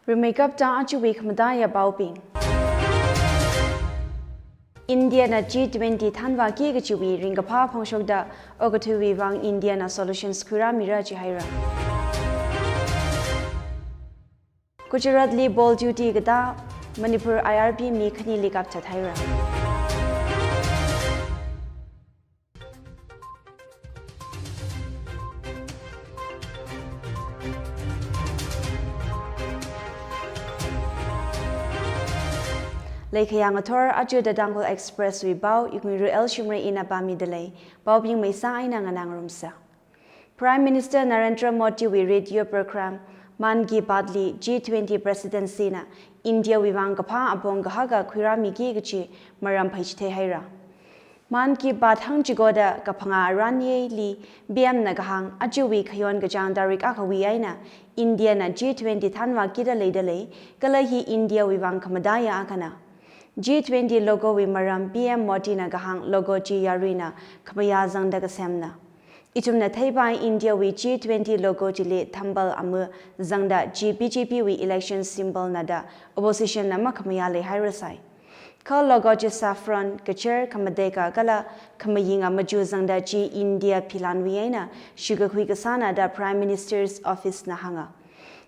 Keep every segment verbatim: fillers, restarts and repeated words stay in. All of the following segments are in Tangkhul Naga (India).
Rimeikapta ajawui khamataiya paobing. India na G twenty thānvāki kachiwui ringkaphā phongshokda okathuiwui vang India na solutions khuirāmira jihaira. Gujarat li ball duty katā Manipur I R B mi khanili kapthat haira. Leikhayang athor aja The Tangkhul Express wui pao, Ikmiru L Shimray ina pāmida lei. Paobing maisa eina nganā ngarumsa. Prime Minister Narendra Modi wui radio program Mann Ki Baat li G twenty Presidency na India wui vang kaphā apong kahaka khuirāmiki kachi maram phaichithei haira. Mann Ki Baat hāngchikoda kaphangā aranli P M na kahāng ajawui khayon kachāng tarik akhawui eina India na G twenty thānvākida leida lei, kala hi India wui vang khamataiya akhana. G twenty logo wui maram P M Modi na kahāng logo chi yaruina khamayā zangda kasemna. Ithumna theipai India wui G twenty logo chili thamphal ama zangda chi B J P wui election symbol na da opposition na makhamayā leihairasai. Kha logo chi saffron, kachar, khamateka kala khamayinga machu zangda chi India philanwui eina shikakhui kasāna da Prime Minister's Office na hānga.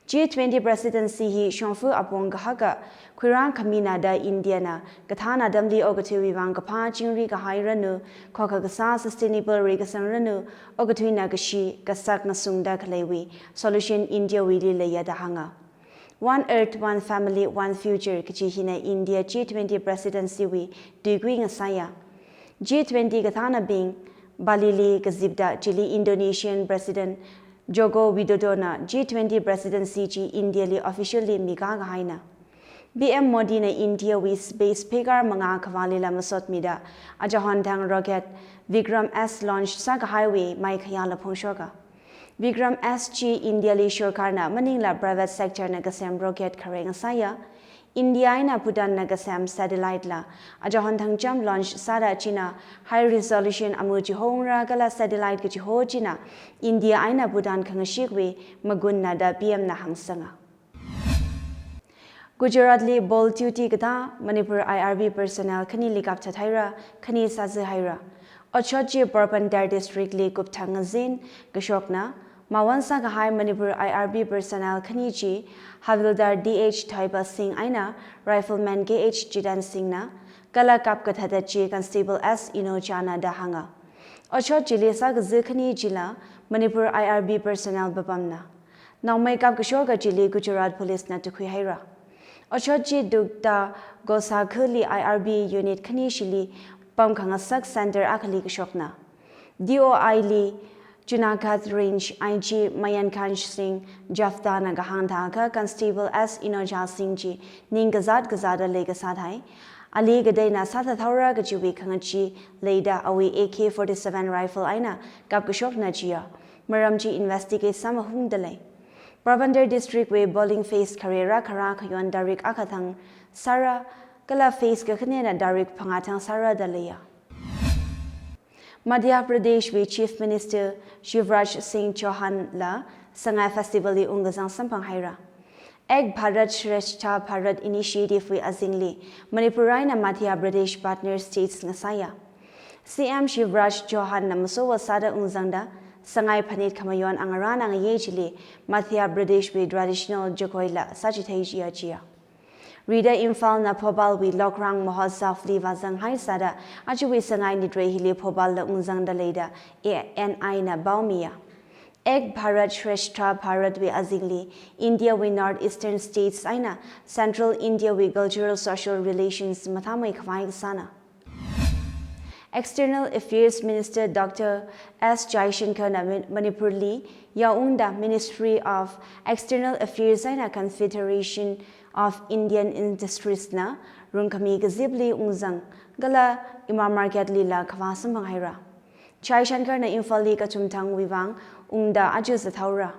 G twenty Presidency hi shongfa apong kahaka khuirākhamina da India na kathāna atamli okathuiwui vang kaphā chingri kahai ranu, khokha kasā sustainable ri kasang ranu, okathuina kashi kasak ngasungda khaleiwui solution India wuili leiya da hānga. One Earth, One Family, One Future kachi hina India G twenty Presidency wui tuikui ngasāya. G twenty kathānabing Bali li kazipda chili Indonesian President Joko Widodo na G twenty Presidency chi India li officially mikā kahaina. P M Modi na India wui space phekar mangā khavālila masotmida, achahon thang rocket Vikram S launch sākahaiwui maikhayāla phongshoka. Vikram S chi India li sorkarna maningla private sector na kasem rocket khareng sāya. India eina Bhutan na kasem satellite la achahon thangcham launch sāda china high resolution ama chihongra kala satellite kachiho china India eina Bhutan khangashik wui magunna da P M na hāngsanga. Gujarat li ball duty katā Manipur I R B personnel khanili kapthat haira, khani sāzi haira. Otshot chi Porbandar District li kupthang ngazin kashokna, mawon sākahai Manipur I R B personnel khani chi Havildar D H Thoiba Singh eina Rifleman K H Jiten Singh na, kala kapkathata chi Constable S Inoja na da hānga. Otshot chili sākazi khani chila Manipur I R B personnel papamna. Nongmei kapkashoka chili Gujarat Police na tukhui haira. Otshot chi Dugda Gosakha li I R B unit khani shili pamkhangasak center akhali kashokna. D O I li Junagadh Range I G Mayankant Singh Jafta na kahāng thākha Constable S Inoja Singh chi ning kazat kazata leikasā thai. Ali kateina sāthathaora kachiwui khangachee leida awui A K forty-seven rifle eina kapkashokna chiya. Maram chi investigate sāmahungda lei. Porbandar District wui polling phase kharera kharā khayon tarik akha thang sāra, kala phase kakhanena tarik phangā thang sāra da leiya. Madhya Pradesh wui Chief Minister Shivraj Singh Chouhan la Sangai Festival li ungkazang samphang haira. Ek Bharat Shreshtha Bharat Initiative wui azingli Manipur eina Madhya Pradesh partner states ngasāya. C M Shivraj Chouhan na masowa sāda ungzangda Sangai phanit khamayon angarān angayei chili Madhya Pradesh wui traditional jagoi la sāchithei chiya chiya. Rida Imphal na Bhopal wui Lokrang Mahotsav li vāzanghai sāda ajawui Sangai nitrei hili Bhopal la ungzangda leida A N I na paomiya. Ek Bharat Shreshtha Bharat wui azingli India wui North Eastern states eina Central India wui cultural social relations mathāmei khavai kasāna. External Affairs Minister Doctor S Jaishankar na Min-, Manipur li yaungda Ministry of External Affairs eina Confederation of Indian Industries na rungkhami kazipli ungzang kala Imam Market lila khavā samphang haira. Jaishankar na Imphal li kachumthangwui vang ungda aja zathaora.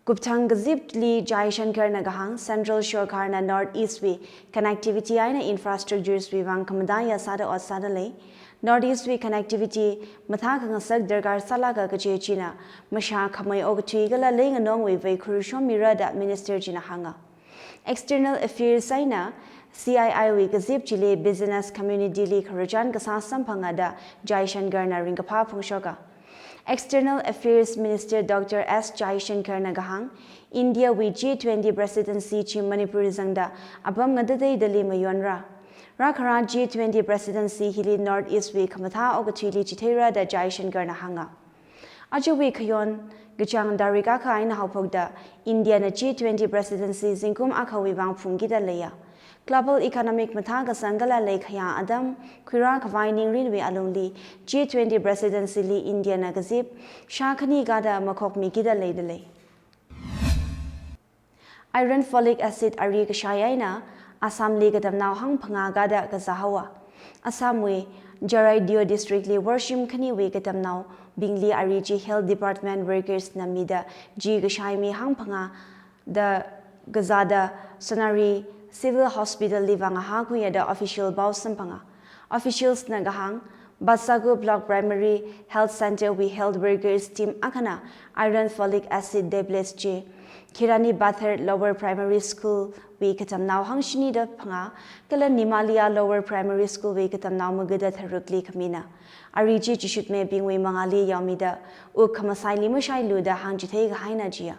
Kupthang kazipli Jaishankar na kahāng Central Sorkar na North East wui connectivity eina infrastructures wui vang khamataiya sāda ot sāda lei. North East wui connectivity mathākhangasak darkar sālaga kaje china mashākhamei okathui kala leinganongwui veikhur shommira da Minister china hānga. External Affairs eina C I I wui kazip chili business community li khararchan kasā samphanga da Jaishankarna ringkaphā phongshoka. External Affairs Minister Doctor S Jaishankarna kahāng, India wui G twenty presidency chi Manipur zangda apam ngatateidali mayonra. Rākhara G twenty presidency hili North East wui khamathā okathuili chitheira da Jaishankarna hānga. Ajawui khayon kachāng tarik akha eina haophokda India na G twenty presidency zingkum akhawui vang phungkida leiya. Global economic mathākasang kala leikhayā atam khuirā khavai ningrinwui alungli G twenty presidency li India na kazip shā khani kada makhokmikida leidalei. Iron folic acid ari kashai eina Assam li katamnao hangphangā kada kazā haowa. Assam wui Charaideo district li worshim khaniwui katamnaobingli ari chi health department workers na mida chi kashai mi hangphangā da kazāda Sonari Civil Hospital li vāngahānkhuiya da official pao samphanga. Officials na kahāng, Basagu Block Primary Health Center wui health workers team akhana iron folic acid tablets chi Khirani Bathar Lower Primary School wui katamnao hangshini da phangā, kala Nimalia Lower Primary School wui katamnao magada tharukli khamina. Ari chi chishutmebingwui mangāli yaomida, wuk khamasaili mashailu da hāngchithei kahaina jiya.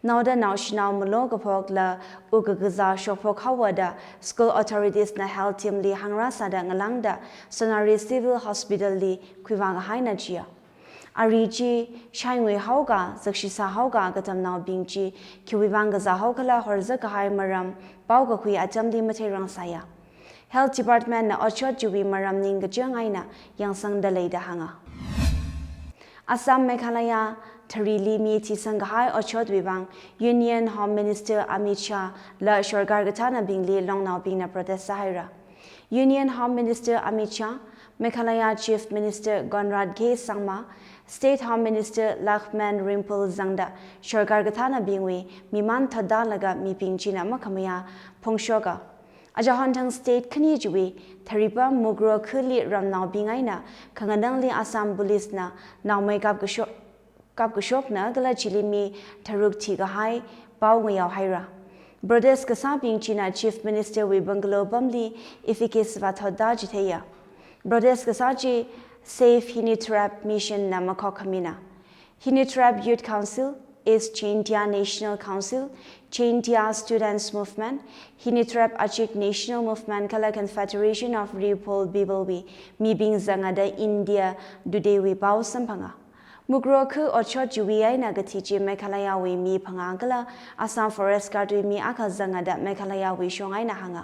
Naoda naoshinao malo kaphokla wuk kakazā shokphok haowa da school authorities na health team li hāngrā sāda ngalāngda Sonari Civil Hospital li khuivā kahaina jiya. Ari chi shaingui haoka, zakshisā haoka katamnaobing chi khiwui vang kazā haokhala horzak kahai maram pao kakhui atamli matheirang sāya. Health Department na otshot chiwui maram ningkachāng eina yangsangda lei da hānga. Assam Meghalaya tharili mi thisang kahai otshotwui vang Union Home Minister Amit Shah la sorkar kathānabingli longnaobingna protest sāhaira. Union Home Minister Amit Shah, Meghalaya Chief Minister Conrad K Sangma, State Home Minister Lakman Rimphul zangda sorkar kathānabingwui miman thotda laga mibing china makhamayā phongshoka. Aja honthang state khani chiwui tharipam Mukroh khali ramnaobing eina khanganangli Assam Police na naomei kapkashok, kapkashokna kala chili mi tharuk thikahai pao ngayao haira. Protest kasābing china Chief Minister wui bungalow pamli efficacy vāthotda chitheiya. Protest kasā chi Save Hinitrep Mission na makhok khamina. Hinitrep Youth Council, East Jaintia National Council, Jaintia Students Movement, Hinitrep Achik National Movement kala Confederation of Ri Bhul People wui mibing zangada India Today wui pao samphanga. Mukroh khu otshot chiwui eina kathi chi Meghalaya wui mi phangā kala Assam Forest Guard wui mi akha zangada Meghalaya wui shong eina hānga.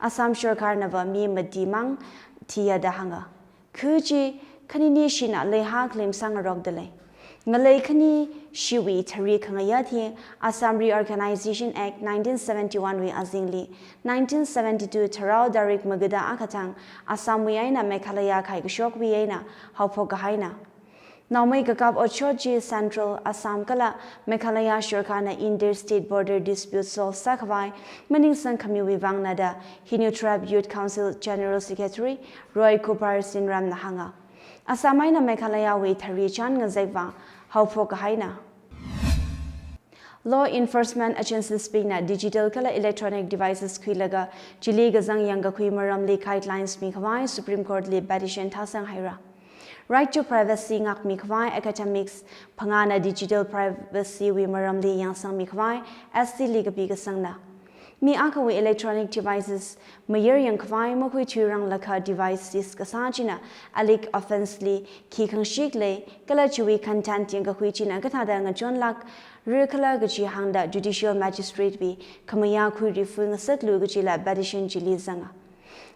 Assam sorkarnava mi matimang thiya da hānga. Khu chi khanini shina leiha claim sāngarokda lei. Ngalei khani shiwui thari khangayā thi Assam Reorganization Act nineteen seventy-one wui azingli nineteen seventy-two Tharao tarik magada akha thang Assam wui eina Meghalaya khaikashokwui eina haophok kahaina. Naomei kakap otshot chi Central, Assam kala Meghalaya sorkarna inter-state border dispute solve sākhavai maningsang khamiwui vangna da Hinitrep Youth Council General Secretary Roy Kupar Sinram na hānga. Assam eina Meghalaya wui thari chān ngazek vang haophok kahaina. Law enforcement agencies bingna digital kala electronic devices khuilaga chili kazang yangkakhui maramli guidelines mikhavai Supreme Court li petition thāsang haira. Right to privacy ngākmikhavai academics phangāna digital privacy wui maramli yangsangmikhavai S T li kapi kasangna. Mi akhawui electronic devices mayar yangkhavai makhuithuiranglakha device seize kasā china alleged offence li khi khangashik lei, kala chiwui content yangkakhui china kathāda ngachonlākra khala kaji hāngda judicial magistrate wui khamayā khuirifui ngasaklu kajila petition chili zanga.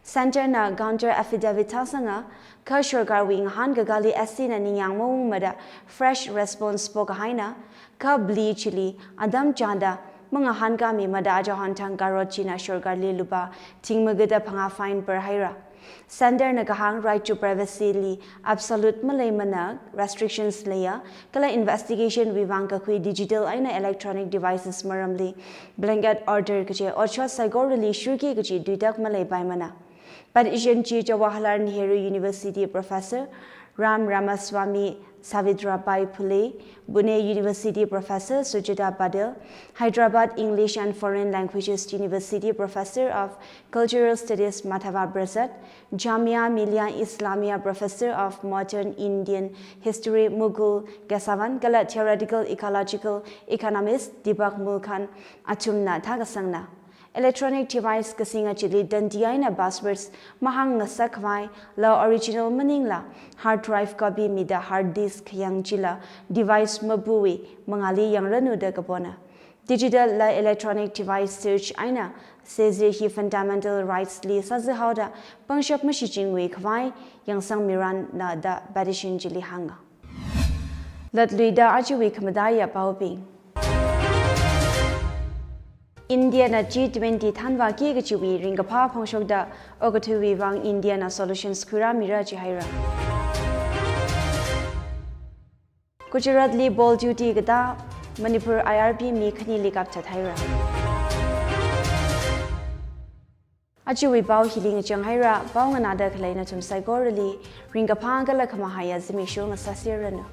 Centre na counter affidavit thāsanga, kha sorkarwui ngahānkakāli S T na ningyāng maungmada fresh response pokahaina, kha plea chili atam chāda mangahānkāmimada aja honthang karot china sorkarli lupā thing magada phangā fine parhaira. Centre na kahāng right to privacy li absolute maleimana, restrictions leiya, kala investigation wui vang kakhui digital eina electronic devices maramli blanket order kaje otshot saikorali shuki kaji tuitak maleipaimana. Petition chi Jawaharlal Nehru University Professor Ram Ramaswamy Savitrabai Phule, Pune University Professor Sujata Patil, Hyderabad English and Foreign Languages University Professor of Cultural Studies Madhava Prasad, Jamia Millia Islamia Professor of Modern Indian History Mukul Kesavan, kala Theoretical Ecological Economist Deepak Mulkhan athumna thākasangna. Electronic device kasing achili dandi eina passwords mahāngngasak khavai, la original maningla hard drive copy mida hard disk khayang chila device mapuwui mangāli yangranu da kapona. Digital la electronic device search eina seze hi fundamental rights li sāzāhaoda pangshap mashichingwui khavai yangsangmiranu da petition chili hānga. Latluida ajawui khamataiya paobing. India na G twenty thanvāki kachiwui ringkaphā phongshokda okathuiwui vang India na solutions khuirāmira jihaira. Gujarat li ball duty katā Manipur I R P mi khanili kapthat haira. Ajawui pao hili ngachang haira, pao nganāda khalei nathum saikorali ringkaphā kala khamahaiya zimiksho ngasāserranu.